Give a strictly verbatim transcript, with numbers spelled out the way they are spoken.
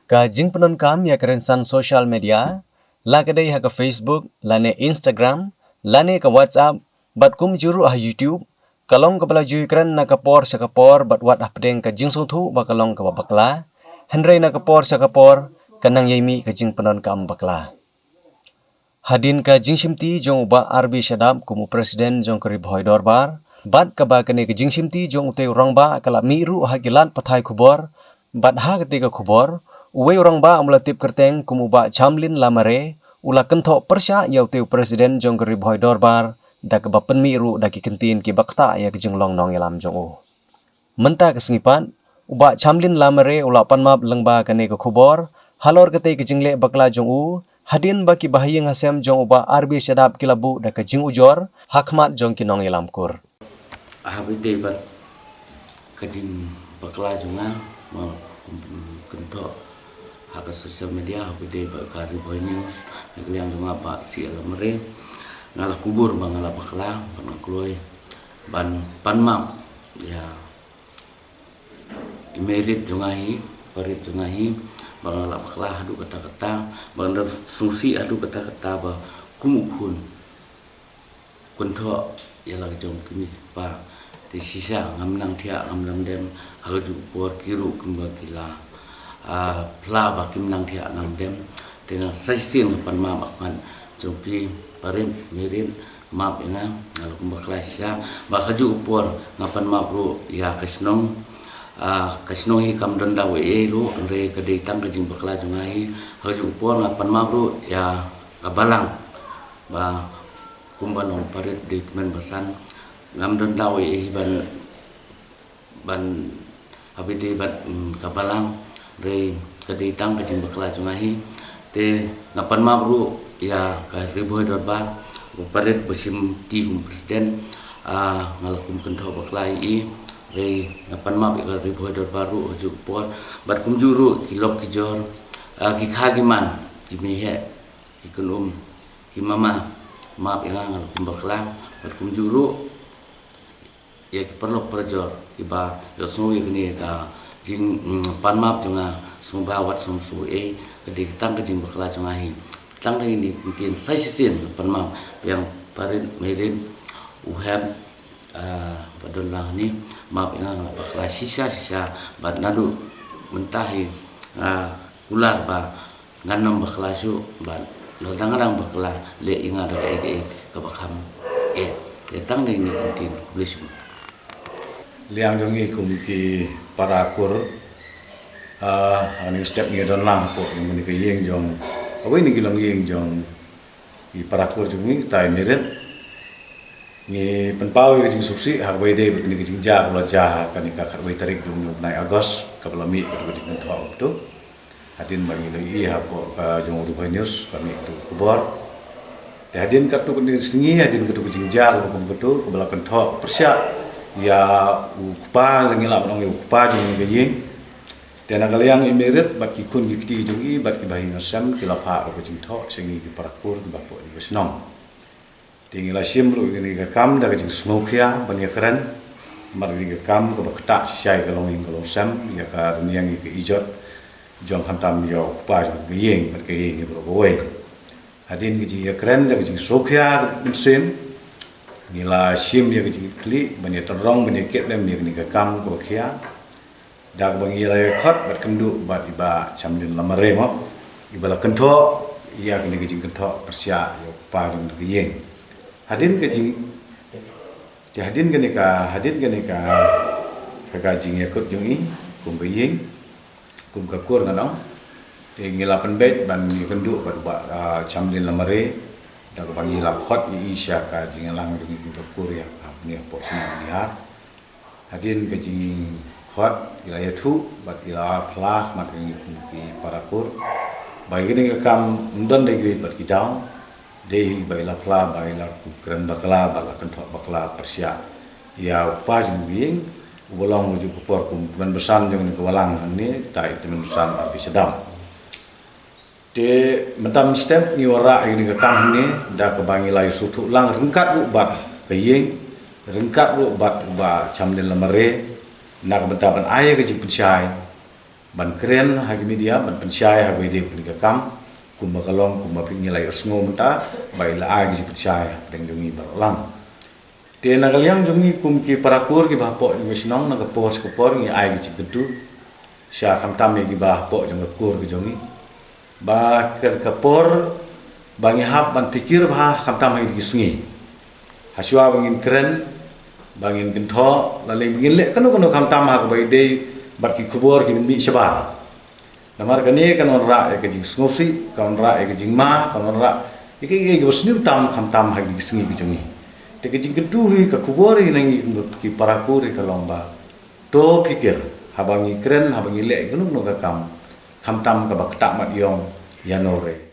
Ka jingpyndonkam ïa ka rynsan social media, la ka dei ha ka Facebook, lane Instagram, lane ka WhatsApp, bad kumjuh ruh ha YouTube, ka long kaba la ju ïakren na ka por sha ka por bad wat hapdeng ka jingsngewthuh ba ka long kaba bakla, hynrei na ka por sha ka por, ka nang ïai mih ka jingpyndonkam bakla. Hadien ka jingshimti jong u Bah R B Shadap kum u President jong ka Ri Bhoi Dorbar, bad kaba kane ka jingshimti jong utei u rangbah ka la mih ruh ha ki lad pathai khubor, bad ha katei ka khubor, uwei u rangbah u la tip kyrteng kum u Bah Chamlin Lamare, u la kynthoh pyrshah ïa utei u President jong ka Ri Bhoi Dorbar, da kaba pynmih ruh da ki kyntien kiba ktah ïa ka jinglong nongïalam jong u. Mynta ka sngi pat, u Bah Chamlin Lamare u la pan map lyngba kane ka khubor, halor katei ka jingleh bakla jong u, hadien ba ki bahaïing hasem jong u Bah R B Shadap ki la buh da ka jingujor, ha khmat jong ki nongïalam kur. Haba ïadei bad ka jingbakla jong nga, ma kum kynthoh ha ka social media, haba ïadei bad ka Ri Bhoi News, na ka liang jong nga Bah C L Lamare, nga la kubur ba nga la bakla, bad nga kloi ban pan map ïa i meirit jong nga hi, parit jong nga hi, ba nga la bakla haduh katta katta, ba nga da sngewsih haduh katta katta ba kum u khun kynthoh ïa la ka jong ki kmie ki kpa. Te shisha ngam nang thiah, ngam nang dem, ha kajuh ka por ki ruh kumba ki la, ah, phla ba kim nang thiah nang dem. Te nga sa shisien nga pan map ha khmat jong phi parit meirit, map ïa nga, nga la kum bakla shisha. Ba kajuh ka por nga pan map ruh ïa ka shnong. Ah, ka shnong hi kam don da uei ei ruh, hynrei ka dei tang ka jingbakla jong nga hi. Ha kajuh ka por nga pan map ruh ïa ka balang. Ba kumba long parit dei tymmen basan, ngam don da uei ei hi ban, ban haba ïadei bad, mm, ka balang, hynrei ka dei tang ka jingbakla jong nga hi. Te nga pan map ruh ïa ka Ri Bhoi Dorbar, u parit ba shimti kum President, ah, nga la kum kynthoh bakla ïa i, hynrei nga pan map ïa ka Ri Bhoi Dorbar ruh ha kajuh ka por, bad kumjuh ruh ki lok ki jor, ah, ki kha ki man, ki mei heh, ki kynum, ki mama, map ïa nga, nga la kum bakla, bad kumjuh ruh ïa ki paralok parajor kiba ïohsngew ïa kane ka jing, mm, pan map jong nga, sngewbha wat sngewsih ei, ka dei tang ka jingbakla jong nga hi. Tang da kine ki kyntien sa shisien pan map, biang parit meirit, u hep, ah, ba don lang hangne, map ïa nga, nga la bakla shisha shisha, bad naduh mynta hi, ah, kular ba ngan ym bakla shuh, bad lada nga dang bakla, leh ïa nga da kaei kaei kaba kham eh. Te tang da kine ki kyntien, khublei shibun. Liang jong ngi kum ki para kur, ah, ha kane ka step ngi don lang hapoh jong kane ka ïing jong, kawei na ki longïing jong ki para kur jong ngi, kita i meirit. Ngi pynpaw ïa ka jingsngewsih ha kaba ïadei bad kane ka jingjia kaba la jia ha kane ka khatwei tarik jong u bnai August, kaba la mih katto ka jingkynthoh katto. Hadien ba ngi la ïohi hapoh ka jong u Ri Bhoi News ka mih katto ka khubor. Te hadien katto katne ka sngi, hadien katto ka jingjia kaba kum katto, kaba la kynthoh pyrshah ïa u kpa, la ngi lah ban ong ïa u kpa jong kane ka ïing. Te na ka liang i meirit bad ki khun ki kti jong i bad ki bahaïing hasem ki la phah ruh ka jingthoh sha ngi ki para kur kiba hapoh jong ka shnong. Te ngi la shim ruh ïa kane ka kam da ka jingsngewkhia ban ïakren bad kane ka kam kaba ktah shisha ïa ka longïing ka longsem, ïa ka rynïeng, ïa ka ijot jong, khamtam ïa u kpa jong ka ïing bad ka ïing hi baroh kawei. Hadien ka jingïakren da ka jingsngewkhia mynsiem, ngi la shim ïa ka jingkitkhlieh ban ïatynrong ban ïakit lem ïa kane ka kam kaba khia. Da kaba ngi la ïakhot bad kynduh bad i Bah Chamlin Lamare mo, iba la kynthoh ïa kane ka jingkynthoh pyrshah ïa u kpa jong ka ïing. Hadien ka jing, te hadien kane ka, hadien kane ka, ka, ka jingïakut jong i kum ka ïing, kum ka kur ngan ong. Te ngi la pynbeit ban ïakynduh bad u Bah, ah, Chamlin Lamare, da kaba ngi la khot ïa i sha ka jingïalang jong i kum ka kur ïa ka, ne, hapoh shnong Bihar. Hadien ka jingkhot, i la ïathuh bad i la phla ha khmat jong ngi kum ki para kur ba ïa kane ka kam ym don dei kiwei pat ki daw, dei hi ba i la phla ba i la kren bakla, ba la kynthoh bakla pyrshah ïa u kpa jong ka ïing, uba long ha kajuh ka por kum u tymmen basan jong kane ka balang hangne, kita i tymmen basan R B Shadap. Te mynta mynstep ngi wanrah ïa kane ka kam hangne da kaba ngi la ïasngewthuh lang ryngkat ruh bad ka ïing, ryngkat ruh bad u Bah Chamlin Lamare, na ka bynta ban ai ïa ka jingpynshai ban kren ha ki media ban pynshai ha kaba ïadei bad kane ka kam, kumba ka long, kumba phi ngi la ïohsngew mynta ba i la ai ka jingpynshai hapdeng jong ngi baroh lang. Te na ka liang jong ngi kum ki para kur kiba hapoh jong ka shnong, na ka por sha ka por ngi ai ka jingkyntu sha khamtam ïa kiba hapoh jong ka kur ka jong ngi, ba ka, ka por ba ngi hap ban pyrkhat bha khamtam ha kine ki sngi, hashwa ba ngin kren, ba ngin kynthoh, lane ba ngin leh kano kano khamtam ha kaba ïadei bad ki khubor kiba mih shabar. Namar kane kan wanrah ïa ka jingsngewsih, kan wanrah ïa ka jingma, kan wanrah ïa ka, ïa ka basniew tam khamtam ha kine ki sngi ki jong ngi. Te ka jingkyntu hi, ka khubor hi na ngi kum ki para kur hi ka long ba to pyrkhat haba ngi kren, haba ngi leh kano kano ka kam, khamtam kaba ktah mat ïong ïa no re.